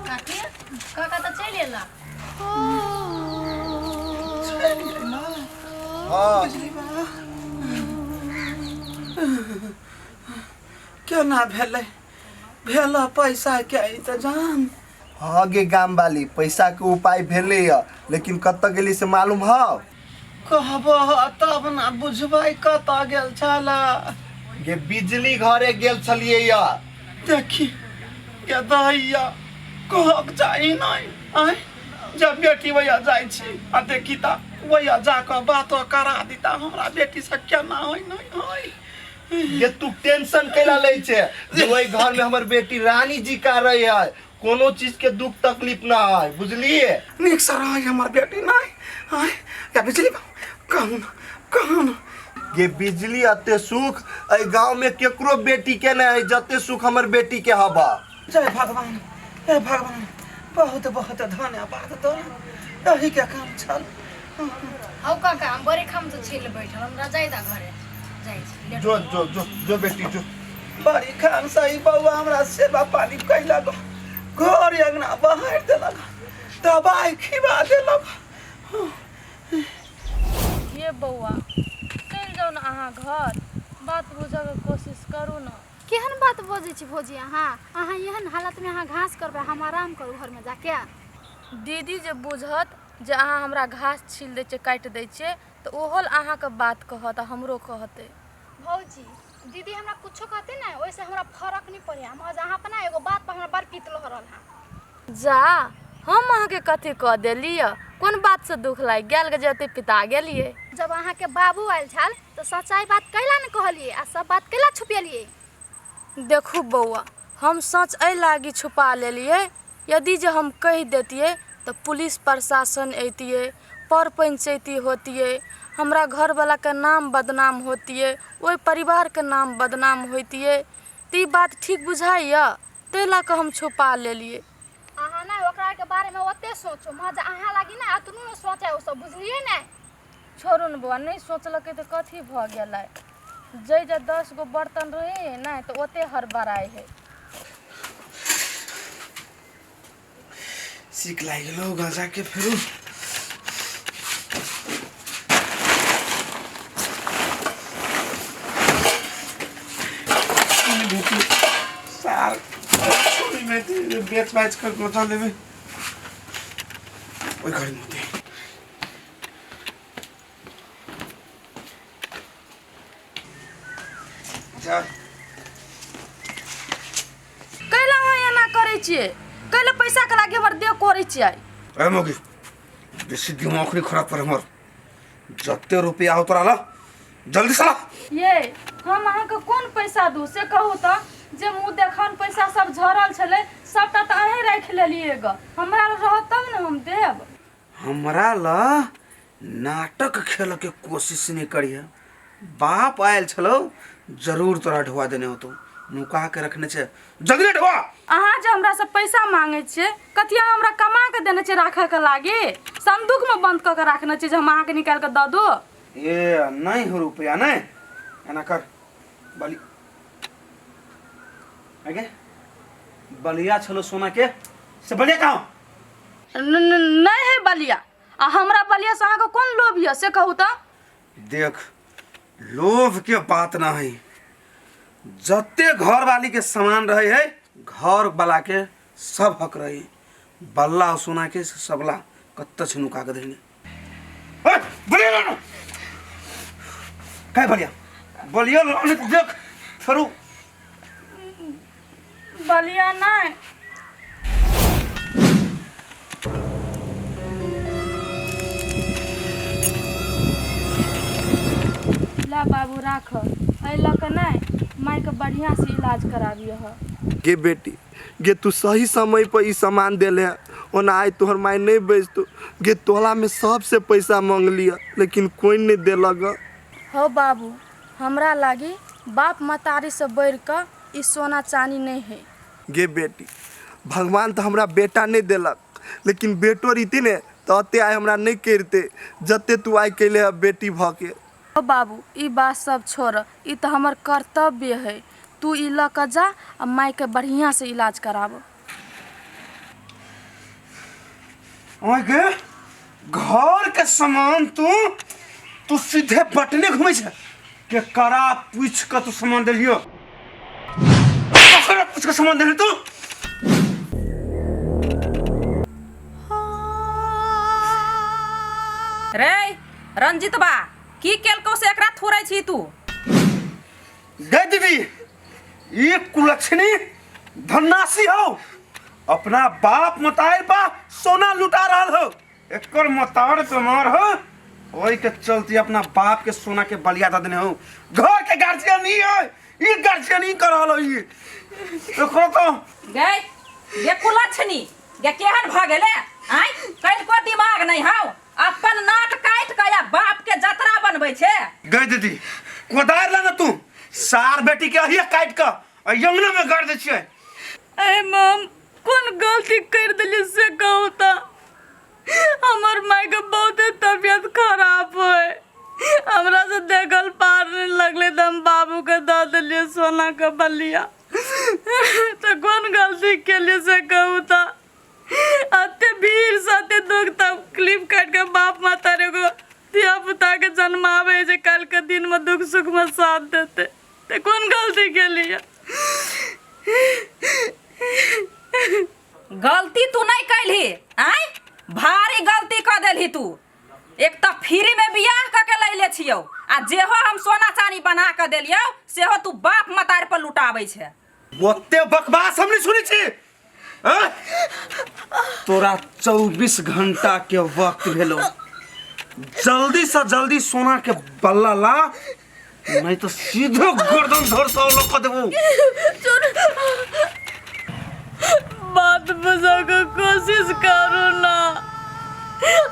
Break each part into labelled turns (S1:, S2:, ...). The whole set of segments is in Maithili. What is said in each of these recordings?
S1: काकी, काका तऽ चलि एला।
S2: हाँ।
S3: केना भेलै? भेल पैसा के इंतजाम?
S2: हाँ गे गाम वाली, पैसा के उपाय भेले या, लेकिन कत गेली से मालूम हौ?
S3: कहबह तब ना बुझबै कत गेल छल।
S2: गे बिजली घरे गेल छलियै या।
S3: देखी के दैया, कहक चाही नहीं आय, जब बेटी भैया जाइ छी आ देखी ता भैया जाकऽ बातो करा दीता हमरा बेटी से केना होय नहीं होय।
S2: ये तू टेंशन कैला लै छे? जे ओहि घर में हमर बेटी रानी जी का रही है, कोनो चीज के दुख तकलीफ ना है, बुझलिए?
S3: नीक से रहे हमर बेटी नहीं आय। या बिजली बाबू, कहू ना, कहू ना।
S2: ये बिजली अते सुख एहि गांव में केकरो बेटी के नहीं है जते सुख हमर बेटी के हबा।
S3: जय भगवान, हे भगवान, बहुत बहुत धन्यवाद तोरा, यही के काम छल।
S1: हौ काका, हम बड़े खाम से छिल बैठल, हमरा जाय दा घरे जाइ छी, लेट।
S2: जो जो जो जो बेटी जो।
S3: बड़ी खान सही बउआ हमरा सेवा पानी कैलक, घर अंगना बहारि देलक, दवाई खिबा देलक।
S4: ये बौआ, चलि जाउ ने अहाँ घर, बात बुझऽके कोशिश करू ने।
S5: केहन बात बजै छी भौजी अहाँ? अहाँ एहन हालतमे अहाँ घास करबै, हम आराम करू घरमे जाके?
S4: दीदी जे बुझत जे अहाँ हमरा घास छील दै छियै, काटि दै छियै, तऽ ओहो अहाँके बात कहत आ हमरो कहतै।
S5: भौजी, दीदी हमरा कुछो कहतै ने ओहिसँ हमरा फरक नहि पड़ैए। हम अहाँ अपना एगो बात पर हमरा बड़ पित्त लहरल हँ।
S4: जा, हम अहाँके कथी कऽ देलियै? कोन बातसँ दुख लागि गेल जे एते पिता गेलियै?
S5: जब अहाँके बाबू आयल छल तऽ सच्चाइ बात कैला ने कहलियै आ सब बात कैला छुपेलियै?
S4: देखू बौआ, हम सच एहि लागी छुपा लेलियै, यदि जे हम कहि देतियै तऽ पुलिस प्रशासन अयतियै, पर पंचैती होतियै, हमरा घरवलाके नाम बदनाम होतियै, ओहि परिवारके नाम बदनाम होइतियै। तऽ ई बात ठीक बुझाइए? ताहि लऽ कऽ हम छुपा लेलियै।
S5: अहाँ ने ओकरा के बारेमे ओते सोचू, मज अहाँ लागी ने अतनो ने सोचे ओ सब, बुझलियै ने?
S4: छोड़ू ने बौआ, नहि सोचलकै तऽ कथी भऽ गेलै? जै जे 10 गो बर्तन रहै हइ ने तऽ ओते हड़बड़ाइ हइ।
S3: सीख लागि गेलो गांजा के फेरू। सार छोड़ी बेटी बेच बाच कर गोता लेबे ओइ घड़ी में। जा।
S4: कैला अहाँ एना करै छियै? कैला पैसाके लागि हमर देह करै छियै?
S3: ए मोगी, बेसी दिमाग नहीं खराब कर हमर। जते रुपया हो तोरा ला, जल्दी से ला।
S4: ये हम अहाँके कोन पैसा दू से कहू तऽ? जे मुँह देखान पैसा सब झड़ल छलै सबटा तऽ अहें राखि लेलियै ग। हमरा लग रहत तब ने हम देब।
S3: हमरा ला नाटक खेल के कोशिश नहीं करिहे। बाप आयल छलो, जरूर तोरा ढुआ देने होतो, नुका के रखने छे, जल्दी रे ढुआ।
S4: अहाँ जे हमरा से पैसा मांगे छियै, कथी अहाँ हमरा कमा के देने छियै राखऽ के लागी? संदूक में बंद कऽ के राखने छियै जे हम अहाँके निकालि के दऽ दू?
S3: ए नहीं हो रुपया नहीं, एना कर बलि आगे बलिया छलो सोना के से बलिया कहाँ?
S4: नहीं है बलिया। आ हमरा बलिया से अहाँके कोन लोभ यऽ से कहू तऽ?
S3: देख, लोभ के बात ना है, जते घर वाली के सामान रहे है घर वाला के सब हक रहे। बल्ला और सोना के सबला कत्त छै नुका के धैने? ए, बलिया ला ना। काय बलिया बलिया ला नहीं तो देख फेरू।
S4: बलिया नहीं। ला बाबू राख, एहि लऽ कऽ नहि मायके बढ़िआँसँ इलाज कराबियह।
S2: गे बेटी गे, तू सही समय पर ई सामान देले है, ओना आइ तोहर माय नहीं बेचतो। गे, तोला में सबसे पैसा मांग लिया लेकिन कोई नहीं देलक।
S4: हौ बाबू, हमरा लागी बाप महतारीसँ बढ़ि कऽ ई सोना चानी नहि है।
S2: गे बेटी, भगवान तऽ हमरा बेटा नहीं देलक, लेकिन बेटो रहिती ने तऽ अते आइ हमरा नहीं करिते जते तू आइ कैले है बेटी भऽ के।
S4: ओ बाबू, ई बात सब छोड़, ई तऽ हमर कर्तव्य है। तू ई लऽ कऽ जा आ मायके बढ़िआँसँ इलाज कराब।
S3: ओए गे, घर के सामान तू तू सीधे बटने घुमै छै के करा पूछ के तू सामान देलियो, ककरा पूछ के सामान देली तू?
S6: रे रंजित बा, की केलकौ से एकरा थोड़ै छी तू?
S3: दे दीदी, ई कुलक्षणी धन्नासी हो, अपना बाप मतार पा सोना लुटा रहल हो। एकर मतार बीमार हो, ओई के चलते अपना बाप के सोना के बलिया दे देने हो। घर के गार्जियन ही है, ई गार्जियन ही कर रहल हो ई। एकरो तो
S6: गै गे कुलक्षणी गे, केहन भऽ गेले आँय? कनिको दिमाग नहि हौ, अपन नाक काटि कऽ या बाप के जतरा बनबै छै।
S3: गई दीदी, कोदार ला ना तू, सार बेटी के अहिए काटि कऽ आ यमुना में गाड़ दै छियै।
S4: अरे मम, कोन गलती कर दिली से कहू तऽ? हमर मायके बहुते तबियत खराब है, हमरा से देखल पार नहीं लगले तऽ हम बाबूके दऽ देलियै सोनाके बलिया। तऽ कोन गलती केलियै से कहू तऽ? अते भीड़ से अते दुख तकलीफ काटि कऽ बाप माता एगो धिया पुताके जन्माबै छै, काल्हिके दिनमे दुख सुखमे साथ देतै, तऽ कोन गलती केलियै?
S6: गलती तू नहि कैलही आँय, भारी गलती कऽ देलही तू। एक तऽ फ्री में बियाह कऽ के लैले छियौ आ जेहो हम सोना चानी बना कऽ देलियौ सेहो तू बाप मतार पर लुटाबै छै।
S3: ओते बकवास हम नहीं सुनै छी। आँय? तोरा 24 घंटा के वक्त भेलो, जल्दी से जल्दी सोना के बल्ला ला, नहीं तो सीधे गर्दन धर से अलग कर देबो।
S4: बात बुझा के कोशिश करू ना।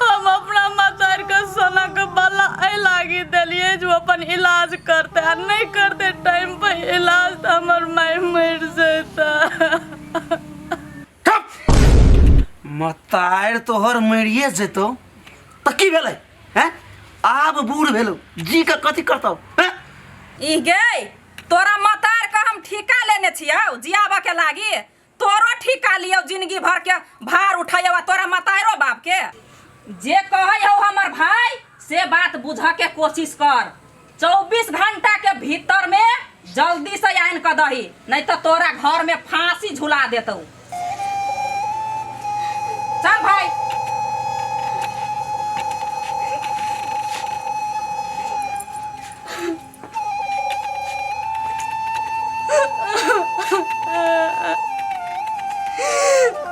S4: हम अपना मतार के सोना के बाला एहि लागी देलियै जे ओ अपन इलाज करते, आ नहीं करते टाइम पर इलाज तऽ हमर माय मरि जेतै।
S3: ठप मतार तोहर मरिए जेतौ तऽ की भेलै हैं? आब बूढ़ भेलौ, जी के कथी करतौ हैं?
S6: ई गे, तोरा मतार के हम ठीका लेने छियौ जियाबऽ के लागी? तोरो ठीका लियौ जिंदगी भर के भार उठैयौ आ तोरा मतारो बाप के? जे कहै हौ हमर भाई से बात बुझऽ के कोशिश कर। 24 घंटा के भीतर में जल्दी से आनि कऽ दही, नहीं तो तोरा घर में फांसी झुला देतौ। चल भाई।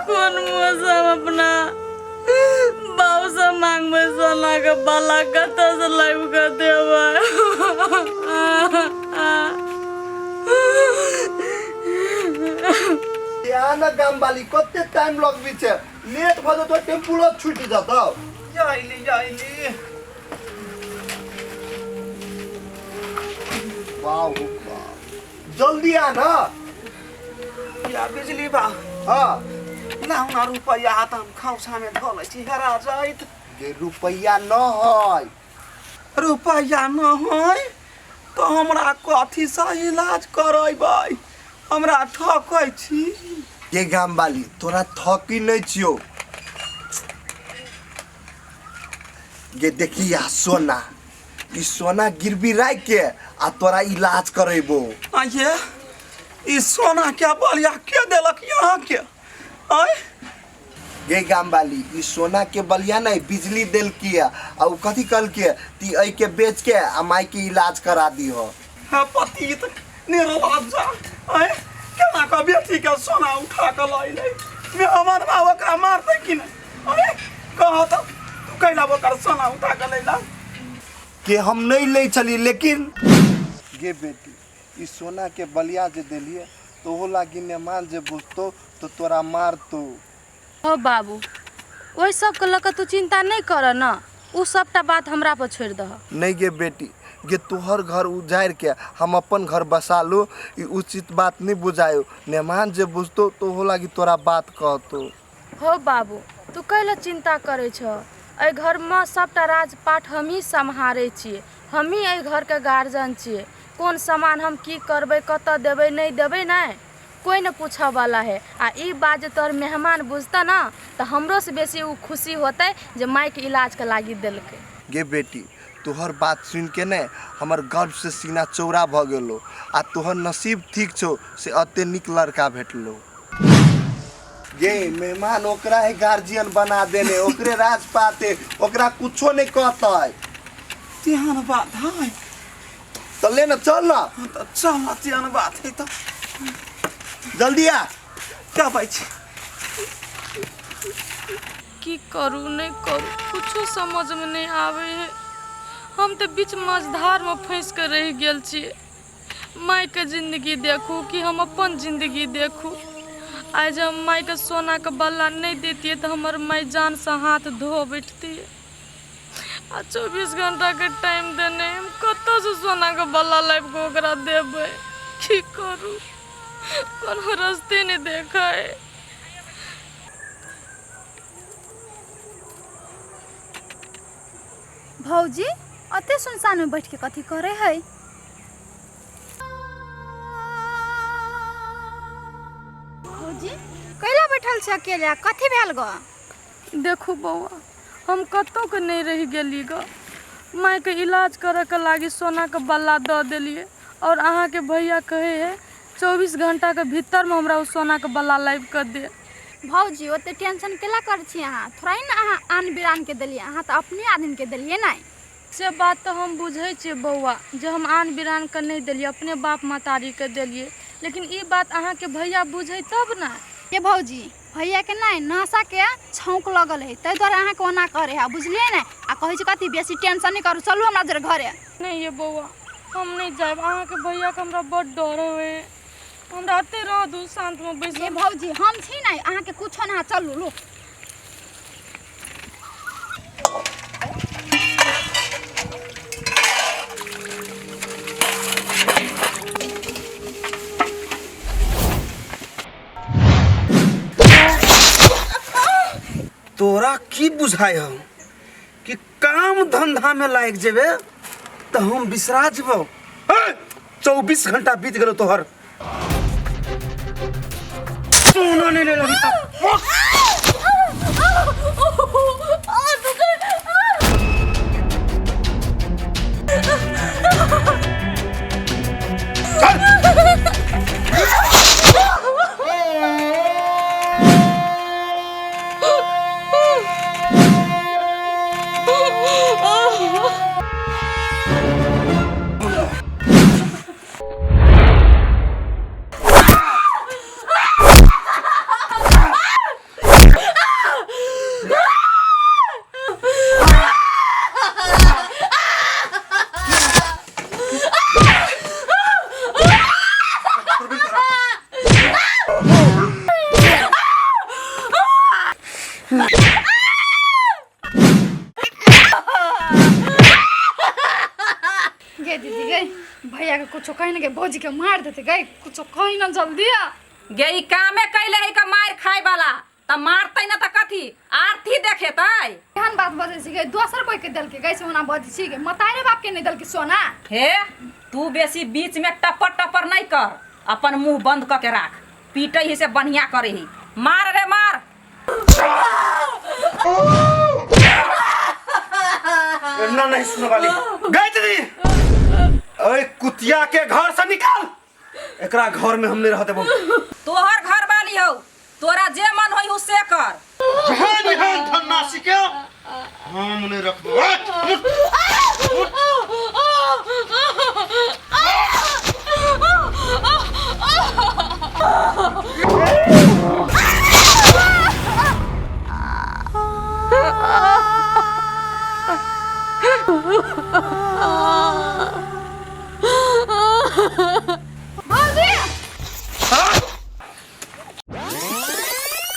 S4: कोन मौसम अपना बाबू से मांगबै सोना के बाला, कतऽ से लाबि कऽ देबै?
S2: यहाँ न गाम वाली, कते टाइम लगबी छै? लेट भऽ जेतौ, टेम्पुलो छूटि जेतौ।
S3: आइली आइली।
S2: वाह वाह, जल्दी आ ना।
S3: या बिजली बा।
S2: हाँ।
S3: ना हुना रुपैआ तऽ हम खौसा में धऽ लै छी, हेरा जाइत।
S2: गे रुपैआ न है।
S3: रुपैआ न है तऽ हमरा कथीसँ इलाज करेबै? हमरा ठकै छी।
S2: गे गाम वाली, तोरा थकी नहीं छियो। गे देखिया सोना, ई सोना गिरवी राखि के आ तोरा इलाज करेबो।
S3: आये, ई सोना के बलिया के देलक यहाँ के? आय
S2: गे गाम वाली, ई सोना के बलिया नहीं बिजली देलकी है, आ उ कथी कहलकी ती एहि के बेच के आ माई के इलाज करा दीह।
S3: हाँ पति त निर्लज्जा, आय केना के बेटी के सोना उठा के लैले मे हमर माँ ओकरा मारतै कि नहि? आय कह तऽ तू कैला ओकर सोना उठा के लैला?
S2: के हम नहीं लै छली, लेकिन गे बेटी, ई सोना के बलिया जे देलिए तो ओहो लागी नेमान जे बुझतो तो तोरा मारतो।
S4: हो बाबू, ओहि सबके लऽ कऽ तू चिंता नहि कर न, उ सबटा बात हमरा पर छोड़ि दह।
S2: नहीं गे बेटी, गे तोहर घर उजाड़ि के हम अपन घर बसा लू, ई उचित बात नहीं बुझायो। नेमान जे बुझतो तो ओहो लागी तोरा बात कहतो।
S4: हो बाबू, तू कैला चिंता करै छह? एहि घरमे सबटा राजपाट हमही सम्हारै छियै, हमही एहि घरके गार्जियन छियै। कोन सामान हम की करबै, कतऽ देबै, नहि देबै ने कोइ नहि पूछऽवला है। आ ई बात जे तोहर मेहमान बुझतऽ ने तऽ हमरोसँ बेसी ओ खुशी होतै जे मायके इलाजके लागी देलकै।
S2: गे बेटी, तोहर बात सुनि के ने हमर गर्व से सीना चौड़ा भऽ गेलो आ तोहर नसीब ठीक छौ से एते नीक लड़का भेटलो। गे मेहमान ओकरा है गार्जियन बना देने, ओकरे राज पाते, ओकरा कुछो नहीं कहतै।
S3: तेहन बात है
S2: तो ले ना, चल ना।
S3: हाँ तऽ चल ना, तेहन बात है तऽ
S2: जल्दी आ।
S3: क्या पाइ छी?
S4: की करू नहि करू कुछो समझमे नहि आबै है। हम तऽ बीच मझधारमे फँसि कऽ रहि गेल छियै। मायके जिन्दगी देखू कि हम अपन जिन्दगी देखू? आइ जे हम मायके सोनाके बल्ला नहि दैतियै तऽ हमर माय जानसँ हाथ धो बैठतियै। आ 24 घंटाके टाइम देने, हम कतऽसँ सोनाके बल्ला लाबि कऽ ओकरा देबै? की करू, कोनो रस्ते नहि देखै।
S5: भौजी अते सुनसान में बैठ के कथी करे है? भौजी कैला बैठल छै अकेले, कथी भेल गो?
S4: देखू बौआ, हम कतौके नहि रहि गेली ग। मायके इलाज करऽके लागी सोनाके बल्ला दऽ देलियै और अहाँके भैया कहै है 24 घंटाके भीतरमे हमरा ओ सोनाके बल्ला लाबि कऽ दे।
S5: भौजी ओते टेंशन केला करै छी अहाँ? थोड़ा ही ना अहाँ आन बिरान के देलियै, अहाँ तऽ अपने आदमी के देलियै ने।
S4: से बात तऽ हम बुझै छियै बौआ जे हम आन बिरानके नहि देलियै, अपने बाप महतारीके देलियै, लेकिन ई बात अहाँके भैया बुझै तब ने।
S5: ये भौजी, भैया के नहि नशा के छौंक लगल है, ताहि दुआरे अहाँके ओना करे है, बुझलियै ने? आ कहै छै कथी बेसी टेंशन नहि करू, चलू हमरा जरे घरे।
S4: नहि ये बौआ, हम नहि जायब, अहाँके भैयाके हमरा बड्ड डर होइ है, हमरा एते रह दू शान्तमे बैसल।
S5: ये भौजी हम छी ने, अहाँके कुछो नहि, चलू लू।
S3: तोरा की बुझाय हम कि काम धंधा में लाग जेबे तो हम बिसरा जेबो? 24 घंटा बीत गेलो तोहर सोना नहीं ले लगी तक।
S5: गे दीदी गे, भैया के कुछो कही ना गे, भौजी के मार देते गे, कुछो कही ना जल्दी आ।
S6: गे ई कामे कैले है का मार खाए वाला, त मारतै ना त कथी आरती देखेतै?
S5: एहन बात बजै छी गे, दोसर कोई के देलकै गे सोना बजै छी गे, मतारे बाप के नहीं देलकै सोना।
S6: हे तू बेसी बीच में टपर टपर नहीं कर, अपन मुंह बंद क के राख, पीटै ही से बढ़िया करे ही। मार रे मार।
S3: ना नहीं सुनने वाली गई दीदी, ओए कुतिया के घर से निकाल, एकरा घर में हम नहीं रहते।
S6: तोहर घर वाली हो, तोरा जे मन होई उ से कर।
S7: जहन एहन धन्नासी के हम नहीं रखबो।
S5: भौजी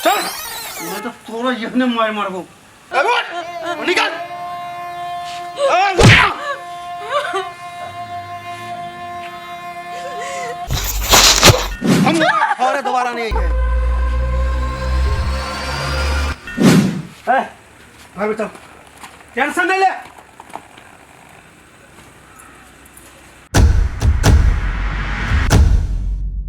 S3: चल, मैं तो तोरा यहने मार मारबो।
S7: निकाल।
S3: हम और दोबारा नहीं आएंगे। ए भाई बेटा टेंशन नहीं ले,